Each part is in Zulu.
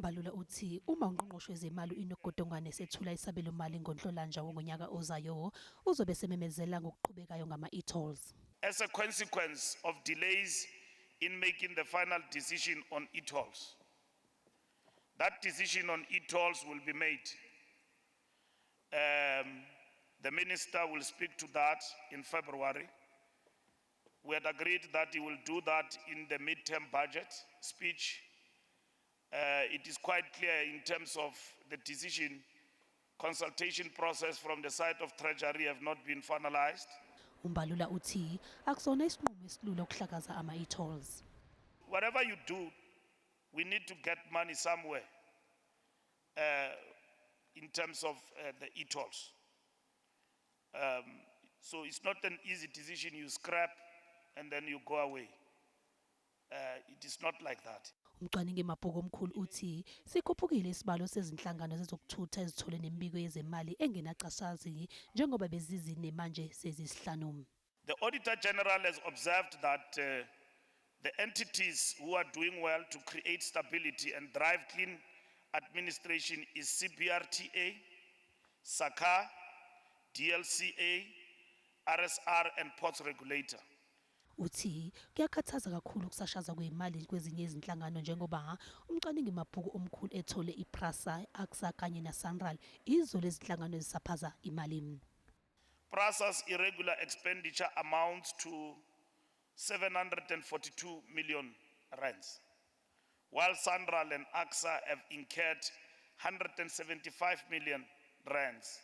UMbalula uthi uma ungqongqoshe wezemali u-Enoch Godongwana esethula isabelomali ngoNhlolanja wangonyaka ozayo, uzobe esememezela ngokuqhubekayo ngama-e-tolls. As a consequence of delays in making the final decision on e-tolls. That decision on e-tolls will be made. The minister will speak to that in February. We had agreed that he will do that in the midterm budget speech. It is quite clear in terms of the decision, consultation process from the side of Treasury have not been finalized. UMbalula uthi akusona isinqumo esilula ukuhlakaza ama-e-tolls. Whatever you do, we need to get money somewhere in terms of the e-tolls. So it's not an easy decision. You scrap and then you go away. It is not like that. Umcwaningi mabhuku omkhulu uthi sikhuphukile isibalo sezinhlangano zezokuthutha ezithole nemibiko yezemali engenacashazi, njengoba bezizine, manje sezisihlanu. The Auditor General has observed that the entities who are doing well to create stability and drive clean administration is CBRTA, SACAA, DLCA, RSR and Ports Regulator. Uthi kuyakhathaza kakhulu ukusashazwa kwezimali kwezinye izinhlangano, njengoba umcwaningi mabhuku omkhulu ethole iPrasa, ACSA kanye neSanral izo lezi zinhlangano ezisaphaza imali. PRASA's irregular expenditure amounts to 742 million rands, while SANRAL and ACSA have incurred 175 million rands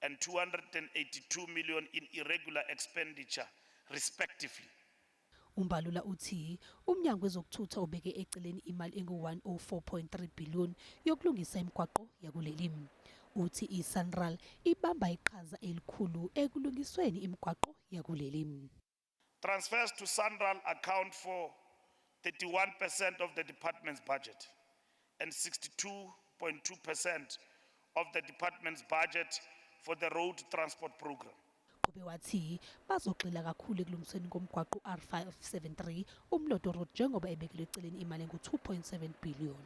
and 282 million in irregular expenditure, respectively. UMbalula uthi umnyango wezokuthutha ubeke eceleni imali engu-104.3 billion yokulungisa imigwaqo yakuleli. Uthi iSanral ibamba iqhaza elikhulu ekulungisweni imigwaqo yakuleli. Transfers to SANRAL account for 31% of the department's budget and 62.2% of the department's budget for the road transport program. Uqhube wathi bazogxila kakhulu ekulungisweni komgwaqo R573 Umlodo Road, njengoba ebekelwe eceleni imali engu-2.7 billion.